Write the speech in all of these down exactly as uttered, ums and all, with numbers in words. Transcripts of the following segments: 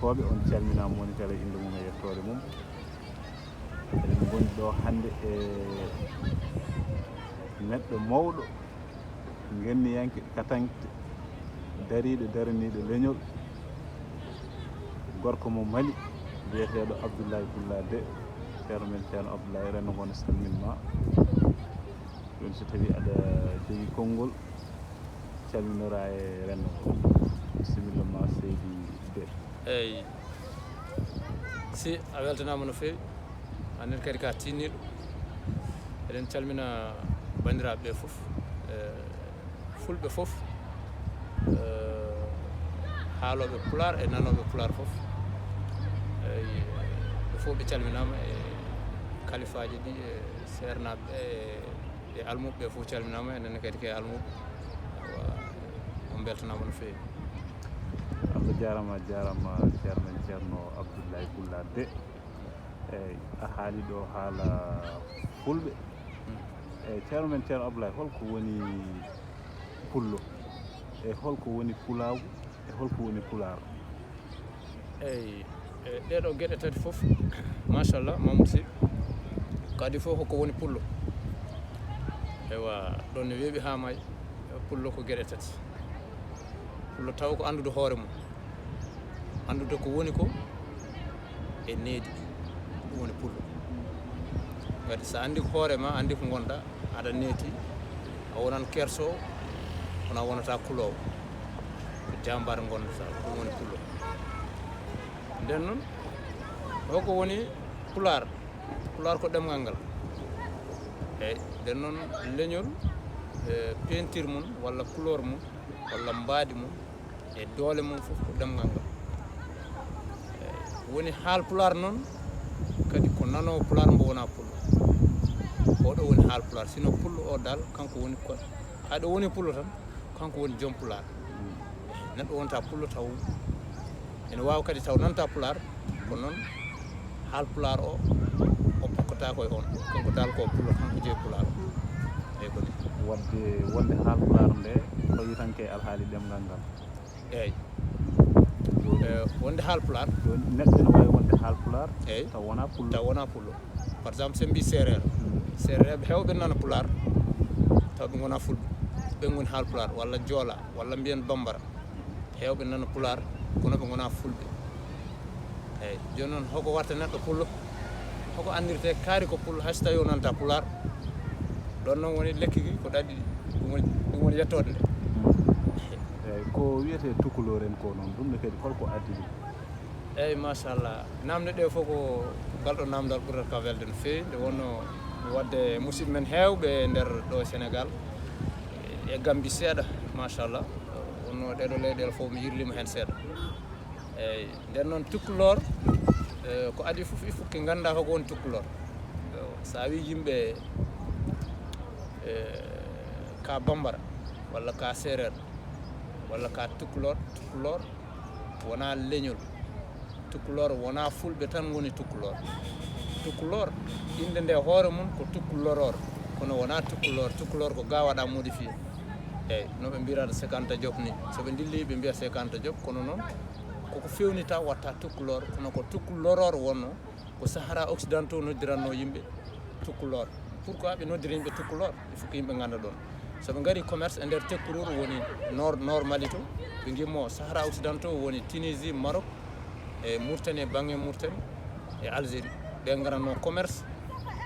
Koɓe on calminaama woni kala innde mum e yettoode mum. Eɗen ngondi ɗo hannde e neɗɗo mawɗo, ngenniyanke, katanke, dariiɗo, daraniiɗo leñol, gorko mo Mali, biyeteeɗo Abdoulaye Bulla De, ceerno men ceerno Abdoulaye, renndo ngo no salmin ma. Ɗum so tawi aɗa jogii konngol, calminora e renndo ngo. Bisimilla ma, seydi De. Eyi, si a weltanaama no feewi, annen kadi ka tinniiɗo. Eɗen calmina banndiraaɓe ɓe fof, e fulɓe fof, e haalooɓe pulaar e nanooɓe pulaar fof. Eyi, ɓe fof ɓe calminaama e kalifaaji ɗi, e seernaaɓe ɓe, e almuɓe ɓe fof calminaama, enen kadi ke almuɓe. Awa, on mbeltanaama no feewi. Allah jaaraama, a jaaraama, ceerno men ceerno Abdoulaye Bulla De. Eyi, a haali ɗo haala fulɓe. Mm. Eyi, ceerno men ceerno Abdoulaye, holko woni pullo? E holko woni pulaagu? E holko woni pulaar? Eyi, e ɗee ɗoo geɗe tati fof, machallah, Mamadou Sy, kadi fof ko ko woni pullo. Ewa, ɗon ne weeɓi haa maayi. Pullo ko geɗe tati. Pullo taw ko anndude hoore mum, anndude ko woni ko e needi, ɗum woni pullo. Ngati so a anndi ko hoore ma, anndi ko ngonɗa, aɗa neeti, a wonan kerso, kono a wonata kuloowo. Ko jaambaar ngonɗa, ɗum woni pullo. Nden noon, ɗo ko woni pulaar. Pulaar ko ɗemngal ngal. Eyi, nden noon leñol, e peinture mum, walla couleur mum, walla mbaadi mum, e doole mum fof ko ɗemngal ngal. Eyi, woni haal pulaar noon, kadi ko nanoowo pulaar mbo wonaa pullo. Oɗo woni haal pulaar, sino pullo o dal, kanko woni ko, haɗo woni pullo tan, kanko woni joom pulaar. Neɗɗo wonta pullo taw ene waawa kadi taw nanta pulaar, ko noon haal pulaar o, o pokkotaako e on. Kanko dal ko pullo, kanko jeyi pulaar. Eyi, ko ni. Wadde wonde haal pulaar nde, tawi tan ke alhaali ɗemngal ngal. Eyi. Jooni, e, wonde haal pulaar. Jooni neɗɗo ene waawi wonde haal pulaar, eyi, taw wonaa pullo. Taw wonaa pullo. Par exemple, so en mbii seereer, seereerɓe heewɓe nana pulaar, taw ɓe ngonaa fulɓe, ɓe ngoni haal pulaar, walla joola, walla mbiyen bambara. Heewɓe nana pulaar, kono ɓe ngonaa fulɓe. Eyi, jooni noon, hoko warta neɗɗo pullo? Hoko anndirtee kaari ko pullo, hay so tawii o nanta pulaar? Ɗoon noon woni lekki ki, ko ɗaɗi, ɗum woni, ɗum woni yettoode nde. Eyi, ko wiyetee tukulooren ko noon, ɗum ne kadi holko addi ɗum? Eyi, machallah. Naamne ɗe fof ko ngal ɗo naamndal ɓurata kam welde no feewi. Nde wonno mi wadde musidɓe men heewɓe e nder ɗo e Sénégal, e Gambie seeɗa, machallah. Wonno ɗeɗo leyɗeele fof mi yirlima heen seeɗa. Eyi, nden noon tukulor, e, ko adii fof, il faut que ngannda hoko woni tukulor. So a wii yimɓe, e, ka bambara, walla ka seereer, walla ka tukulor, tukulor wonaa leñol. Tukulor wonaa fulɓe tan ngoni tukulor. Tukulor, innde nde hoore mum ko tukuloror, kono wonaa tukulor. Tukulor ko ga waɗa modifié. Eyi, no ɓe mbirata Sekanta Diop ni. So ɓe ndilli, ɓe mbiya Sekanta Diop, kono noon koko fewnita watta tukulor, kono ko tukuloror wonno. Ko Sahara Occidentaux noddiranno yimɓe tukulor. Pourquoi ɓe noddiri yimɓe tukulor? Il faut que yimɓe ngannda ɗon. So ɓe ngari commerce e nder Tekkurur woni nord, nord Mali to, ɓe ngimmo Sahara Occidentaux woni Tunisie, Maroc, e Mauritanie, e bannge Mauritanie, e Algérie. Ɓe ngaranno commerce,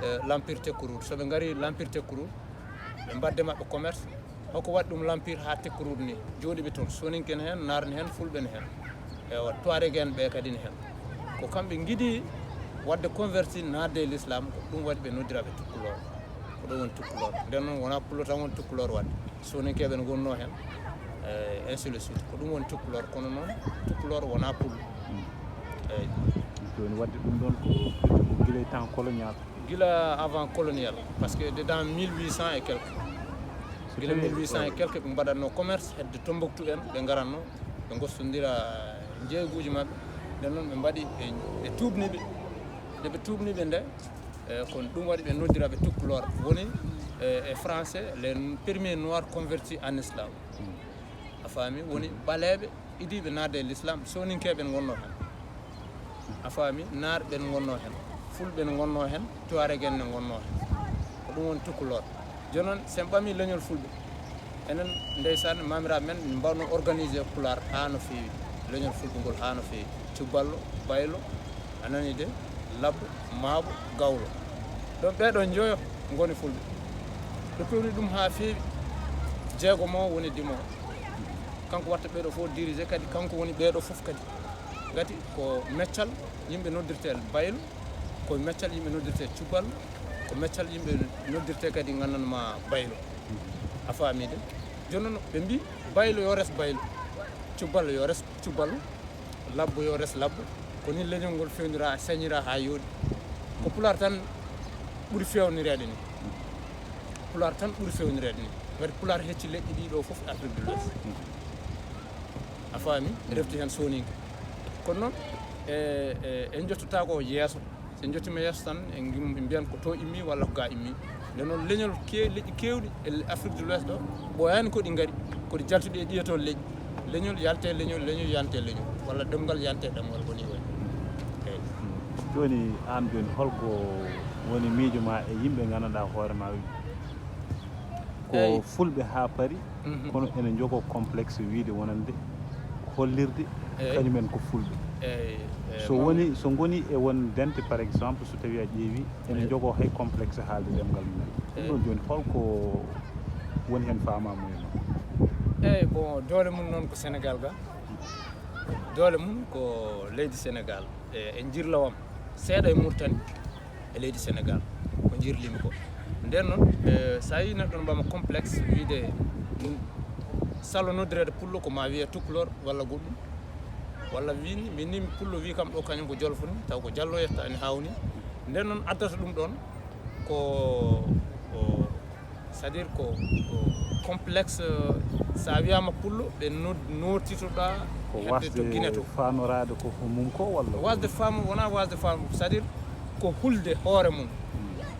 e l'empire Tekkurur. So ɓe ngari l'empire Tekkurur, ɓe mbadde maɓɓe commerce. Hoko waɗi ɗum l'empire haa Tekkurur ni? Jooɗi ɓe toon, Soninke ne heen, Naar ne heen, Fulɓe ne heen. Ewa, Tuareg en ɓe kadi ne heen. Ko kamɓe ngiɗi waɗde converti naatde e l'islam, ko ɗum waɗi ɓe noddiraɓe tukulor. Ko ɗum woni tukulor. Nden noon wonaa pullo tan woni tukulor waɗde. Soninkeeɓe ne ngonnoo heen, e ainsi de suite. Ko ɗum woni tukulor, kono noon tukulor wonaa pullo. Eyi. Jooni waɗde ɗum ɗoon ko, ko gila e temps colonial. Gila avant colonial, parce que dedans mille huit cents et quelques. Gila mille huit cents et quelques, ɓe mbaɗatno commerce hedde Tombouctou en, ɓe ngaranno, ɓe ngostondira njeeyguuji maɓɓe. Nden noon ɓe mbaɗi, ɓe, ɓe tuubni ɓe. Nde ɓe tuubni ɓe nde, e, kon ɗum waɗi ɓe noddiraɓe tukulor. Woni, e, e français, les premiers noirs convertis en islam. A faami? Woni ɓaleeɓe idiiɓe naatde e l'islam, Soninkeeɓe en ngonnoo tan. A faami, naar ɓen ngonnoo heen, fulɓe ne ngonnoo heen, tuareg en ne ngonnoo heen. Ko ɗum woni tukulor. Jooni noon, so en ɓamii leñol fulɓe, enen, ndeysaan, maamiraaɓe men, min mbaawno organisé pulaar haa no feewi, leñol fulɓe ngol haa no feewi. Cubballo, baylo, a nanii de, labbo, maabo, gawlo. Ɗoon ɓee ɗoo njoyo ngoni fulɓe. Ɓe pewni ɗum haa feewi. Jeegomo woni dimo. Kanko watta ɓee ɗoo fof dirigé, kadi kanko woni ɓee ɗoo fof kadi. Ngati ko meccal yimɓe noddirtee baylo, ko meccal yimɓe noddirtee cubballo, ko meccal yimɓe noddirtee kadi nganndanma baylo. A faami de? Jooni noon ɓe mbii baylo yo res baylo, cubballo yo res cubballo, labbo yo res labbo. Ko nii leñol ngol fewnira, sañira haa yooɗi. Ko pulaar tan ɓuri fewnireede ni. Pulaar tan ɓuri fewnireede ni. Ngati pulaar hecci leƴƴi ɗii ɗoo fof e Afrique de l'Ouest. A faami? Refti heen sooninke. Kono noon, e, e, en njottotaako yeeso. So en njottiima yeeso tan, en ngim-, en mbiyan ko to immi walla ko ga immi. Nden noon leñol ke-, leƴƴi keewɗi e Afrique de l'Ouest ɗo, ɓooyaani ko ɗi ngari, ko ɗi jaltuɗi e ɗiya toon leƴƴi. Leñol yalte leñol, leñol yante leñol, walla ɗemngal yante ɗemngal, ko nii wayi. Eey. Jooni, aan jooni, holko woni miijo ma e yimɓe nganndanɗaa hoore ma ko Eey. Fulɓe haa pari, Mhm. kono ene njogoo complexe wiyde wonande hollirde Eey. kañumen ko fulɓe. Eey, eey, So mawɗum. Woni, so ngoni e won dente, par exemple, so tawi a ƴeewi, ene Eey. Njogoo hay complexe haalde ɗemngal mumen. Ɗum Eey. Ɗoon jooni, holko woni heen faamaamuya ma? Eey, bon, doole mum noon ko Sénégal ga. Doole mum ko leydi Sénégal. E, e njirlawam, seeɗa e Mauritanie, e leydi Sénégal, ko njirlimi ko. Nden noon, e, so a yii neɗɗo no ɓama complexe, wiyde, mm, salo noddireede pullo, ko ma wiye tukulor walla goɗɗum. Walla wini, min ni mi pullo, wi kam ɗo kañum ko jolfo ni, taw ko jallo yetta ni hawni. Nden noon addata ɗum ɗoon ko, ko c'est-à-dire ko, ko complexe, so a wiyama pullo, ɓe no-, nootitoɗa ko hedde to wasde Guinée to. Faanoraade ko ko mum ko walla ko wasde faam-, wona wasde faam, c'est-à-dire ko hulde hoore mum.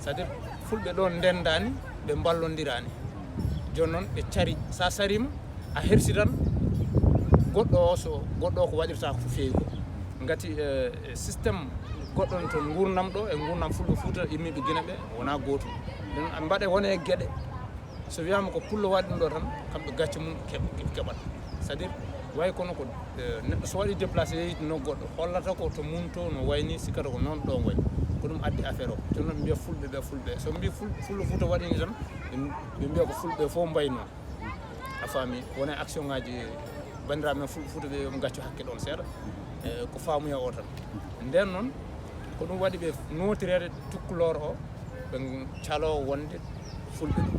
C'est-à-dire fulɓe ɗo ndendani, ɓe mballondirani. Jooni noon ɓe cari, sa sarima, a hersitan goɗɗo o, so goɗɗo o ko waɗirta ko feewi ko. Ngati, eh, système goɗɗo ne toon, ngurnam ɗo e ngurnam fulɓe Fuuta immiiɓe Gine ɓe wona gootum. Ɗum mbaɗe wone e geɗe. So wiyama ko pullo waɗi ɗum ɗo tan, kamɓe gacce mum keɓ-, keɓ-, keɓat. C'est-à-dire, way kono ko, eh, neɗɗo so waɗi déplacé, yeeyi to nokku goɗɗo, hollata ko to mum to no wayni, sikkata ko noon ɗo wayi. Ko ɗum addi affaire o. Jooni noon mbiya fulɓe ɓe, fulɓe. So mbi ful-, fullo Fuuta waɗi ni tan, ɓe, ɓe mbiya ko fulɓe fof mbayi noon. A faami, wona action ngaji banndiraaɓe men Ful-, Fuuta ɓe, yo ɓe ngaccu hakke ɗon seeɗa. E, ko faamuya o tan. Nden noon, ko ɗum waɗi ɓe nootireede tukulor o, ɓe calo wonde fulɓe ɗum.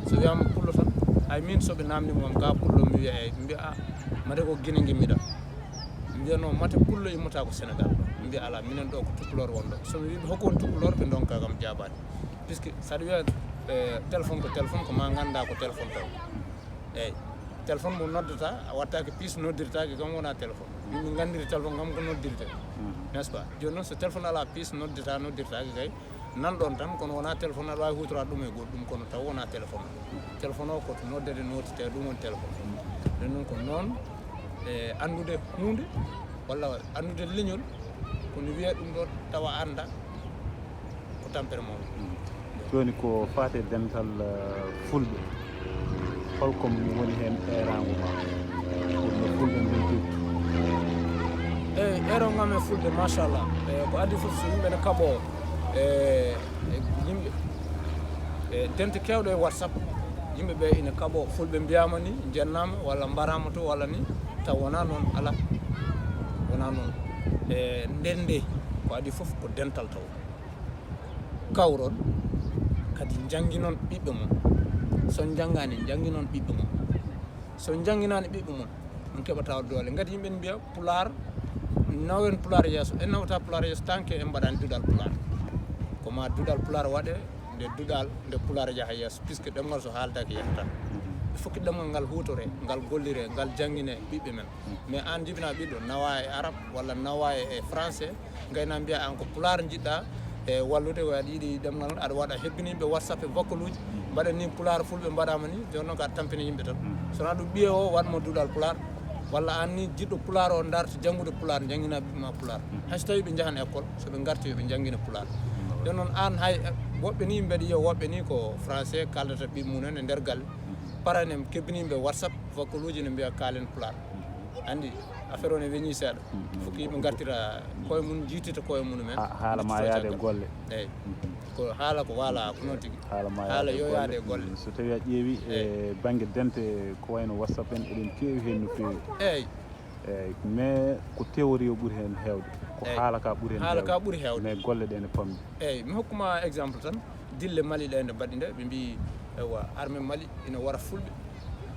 So wiyama pullo tan, ay min so ɓe namni mo, "Ka pullo?" Mi wiya, "Eey." Mi wiya, "A, mate ko Gine ngimmiɗa?" Mi wiya, "Non, mate pullo immata ko Sénégal?" Mi wiya, "Ala, minen ɗo ko tukulor won ɗo." So mi wiɓe, "Hokku on tukulor?" Ɓe ndonka kam jaabaade. Puisque saɗa wiya, eh, téléphone ko téléphone, ko ma ngannda ko téléphone taw. Eey. Téléphone mo noddata, a wattaake piis, noddirtaake kam wona téléphone. Min min nganndiri téléphone kam ko noddirte. N'est-ce pas? Jooni noon so téléphone ala piis, noddata, noddirtaake kay, nan ɗon tan, kono wona téléphone, aɗa waawi huutoraade ɗum e goɗɗum, kono taw wona téléphone. Téléphone o ko to noddede notite, ɗum woni téléphone. Ɗum noon ko noon, e anndude huunde, walla anndude leñol, ko no wiyee ɗum ɗo, tawa annda ko tampere mawɗo. Jooni ko faati e dental, eh, fulɓe, holko woni heen eeraango ma? Wonno fulɓe mbiy teddu. Eey, eeraango am e fulɓe, machallah. E, ko adii fof so yimɓe ne kaɓoo, e, e yimɓe, e dente keewɗe e WhatsApp, yimɓe ɓe ina kaɓoo, fulɓe mbiyaama ni, njennaama walla mbaraama to walla ni, taw wonaa noon, alaa, wonaa noon. E, nden de, ko adii fof ko dental taw. Kawron, kadi njannginon ɓiɓɓe mon. So njanngaani, njannginon ɓiɓɓe mon. So njannginani ɓiɓɓe mon, on keɓata doole. Ngati yimɓe ne mbiya, Pulaar, nawen Pulaar yeeso. En nawata Pulaar yeeso tant que en mbaɗani duɗal Pulaar. Ko ma duɗal Pulaar waɗe, nde duɗal, nde Pulaar yaha yeeso, puisque ɗemngal so haaldaaki yahata. Il faut que ɗemngal ngal huutore, ngal gollire, ngal janngine ɓiɓɓe men. Mais aan jibina ɓiɗɗo, nawa e Arab, walla nawa e français, ngayna mbiya aan ko Pulaar njiɗɗa e wallude, ko aɗa yiɗi ɗemngal ngal, aɗa waɗa hebbini ɓe WhatsApp e vocaleuji, mbaɗa ni Pulaar, Fulɓe mbaɗaama ni, jooni noon ko aɗa tampina yimɓe tan. So wonaa ɗum, ɓiye o waɗ mo duɗal Pulaar, Walla aan ni jiɗɗo pulaar o, darta janngude pulaar, janngina ɓiɓɓe ma pulaar. Hay so tawii ɓe njahan école, so ɓe ngarti yo ɓe njanngina pulaar. Nden noon aan hay, woɓɓe ni mbeɗa yiya, woɓɓe ni ko français kaaldata ɓiɓɓe mum en e nder galle. Parani en kebbiniiɓe WhatsApp, vocal uji ne mbiya kaalen pulaar. Anndi, affaire o ne weñii seeɗa. Fof ko yimɓe ngartira koye mum, jiitita koye mum en. Ha-, haala ma yaade e golle. Eeyi. Ko haala ko, voilà, ko noon tigi. Haala ma haala yaade e yo golle. Yaade e golle. So tawii a ƴeewi e bannge dente, ko wayno WhatsApp en, eɗen keewi heen no feewi. Eeyi. Eeyi, mais ko théorie o ɓuri heen heewde. Ko eeyi. Haala ka ɓuri heen heewde. Haala ka ɓuri heewde. Mais golle ɗe ne pamɗi. Eeyi, mi hokkuma exemple tan. Dille Mali ɗe nde mbaɗi nde, ɓe mbi, ewa, armée Mali ina wara fulɓe.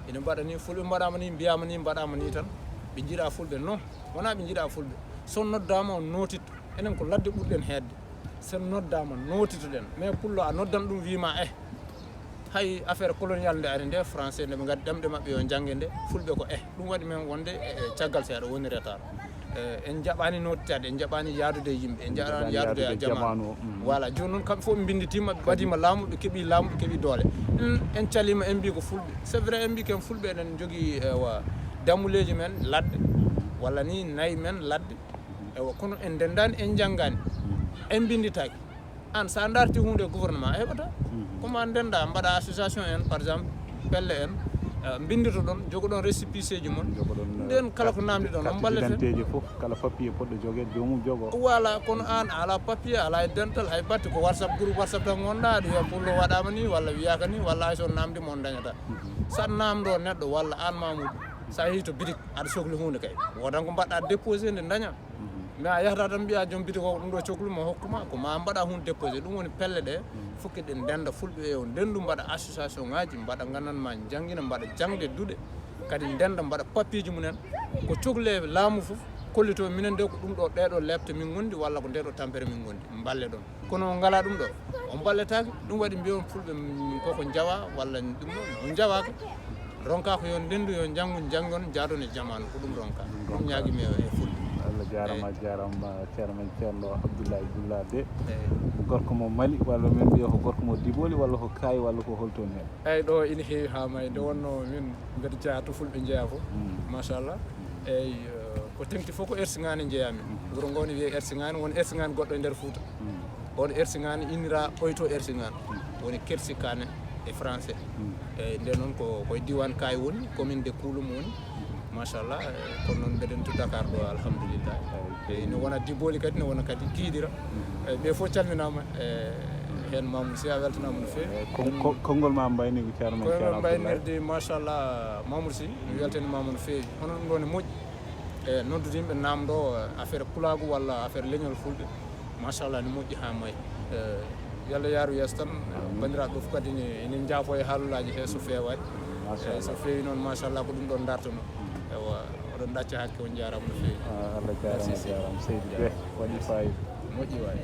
Ina mbaɗa ni, fulɓe mbaɗama ni, mbiyama ni, mbaɗama ni tan. Ɓe njiɗa fulɓe. Non, wona ɓe njiɗa fulɓe. So noddaama, on nootitto. Enen ko ladde ɓurɗen heedde. So noddaama, nootitoɗen. Mais pullo a noddan ɗum wiima, eh. Hay affaire colonial nde ari nde, français nde ɓe ngaddi ɗemɗe maɓɓe yo jannge nde, fulɓe ko eh. Ɗum waɗi men wonde e, e caggal seeɗa woni retard. Eh, en njaɓani nottitaade, en njaɓani yaadude e yimɓe, en njaɓani yaadude e jamaanu. Voilà, jooni noon kamɓe fof ɓe mbinnditiima, ɓe mbaɗiima laamu, ɓe keɓi laamu, ɓe keɓi doole. En, en caliima, en mbi ko fulɓe. C'est vrai, en mbi ken fulɓe, eɗen njogii, ewa, dammuleeji men ladde, walla ni nayi men ladde. Ewa, kono en ndenndaani, en njanngaani, en mbinnditaaki. Aan, so a darti huunde e gouvernement, a heɓata. Comme a ndennda, mbaɗa association en, par exemple, pelle en, eh, mbinnditoɗon, jogoɗon récépissé ji mon. Jogoɗon, eh, nden kala ko namdiɗon, on mballete. Carte d'identité ji fof, kala papier poɗɗo jogeede, joomum jogo. Voilà, kono aan, a alaa papier, a alaa e dental, hay batte ko WhatsApp, groupe WhatsApp tan ngonɗa, aɗa wiya pullo waɗaama ni, walla wiyaaka ni, walla hay so on namdiima on dañataa. So a namdoo neɗɗo, walla aan Mamoudou, so a yehii to bitik, aɗa sokli huunde kay. Woodan ko mbaɗɗa déposé nde daña. Mais a yahata tan mbiya joom bitik o ko ɗum ɗo coklumi o hokkuma, ko ma mbaɗa huunde déposé. Ɗum woni pelle ɗe, fof keɗen ndennda fulɓe e o ndenndu, mbaɗa association ngaji, mbaɗa nganndan ma njanngina, mbaɗa jaŋde duɗe, kadi ndennda mbaɗa papier ji mum en. Ko cokle laamu fof, kollito minen de ko ɗum ɗo, ɗee ɗo lepte min ngondi, walla ko ndee ɗo tampere min ngondi, mballe ɗon. Kono on ngalaa ɗum ɗo, on mballetaake. Ɗum waɗi mbiyon fulɓe, mm, koko njawa, walla ɗum ɗo, on njawaaka. Ronka ko yo ndenndu, yo njanngu, njanngon, njaadon e jamaanu, ko ɗum ronka. Ɗum ronka. Ɗum ñaagimi e fulɓe. Allah jaaraama, eeyi. Jaaraama, ceerno men Ceerno Abdoulaye Bulla de. Eeyi. Ko gorko mo Mali, walla min mbiya ko gorko mo Diboli, walla ko Kaayi, walla ko holtoon heen? Eeyi, ɗo ina heewi haa may. Nde wonnoo min mbeɗa jeyaa to fulɓe njeyaa fof. Mm. Machallah. Mm. Eeyi, eh, ko teŋti fof ko Ersiŋaani njeyaa min. Mm. Wuro ngoo ne wiyee Ersiŋaani, won Ersiŋaani goɗɗo e nder Fuuta. Mm. On Ersiŋaani innira Oyto Ersiŋaani. Mm. Woni Kersiŋaani e français. Mm. Eeyi, nden noon ko, ko e diiwaan Kaayi woni, commune de Kouloum woni. Mm. Machallah, eh, kono noon mbeɗen to Dakar ɗo, alhamdulillah. Eeyi. Eeyi, ne wona Diboli kadi, ne wona kadi Kiidira. Mm. Eeyi, ɓe fof calminaama, eh, heen Mamoudou Sy, a weltanaama no feewi. Eeyi, kon-, kon-, konngol ma mbayni ko ceerno men Ceerno Abdoulaye. Konngol mbaynirde, machallah, Mamoudou Sy, mi weltaniima mo no feewi. Hono ɗum ɗo ne moƴƴi. E noddude yimɓe, naamndoo, eh, affaire pulaagu walla affaire leñol fulɓe. Machallah, ne moƴƴi haa may. Eh, yo Allah yaaru yeeso tan. Amiin. Banndiraaɓe fof kadi ne, ene njaafo e haalulaaji he so feewaani. Machallah. Eh, so feewi noon, machallah, ko ɗum ɗoon dartanoo. Mm. Ewa, oɗon ɗacca hakke, on njaaraama no feewi. Ah, Allah jaaraama, merci, jaaraama. Seydi Beh, waɗi faayiida. Moƴƴi waay.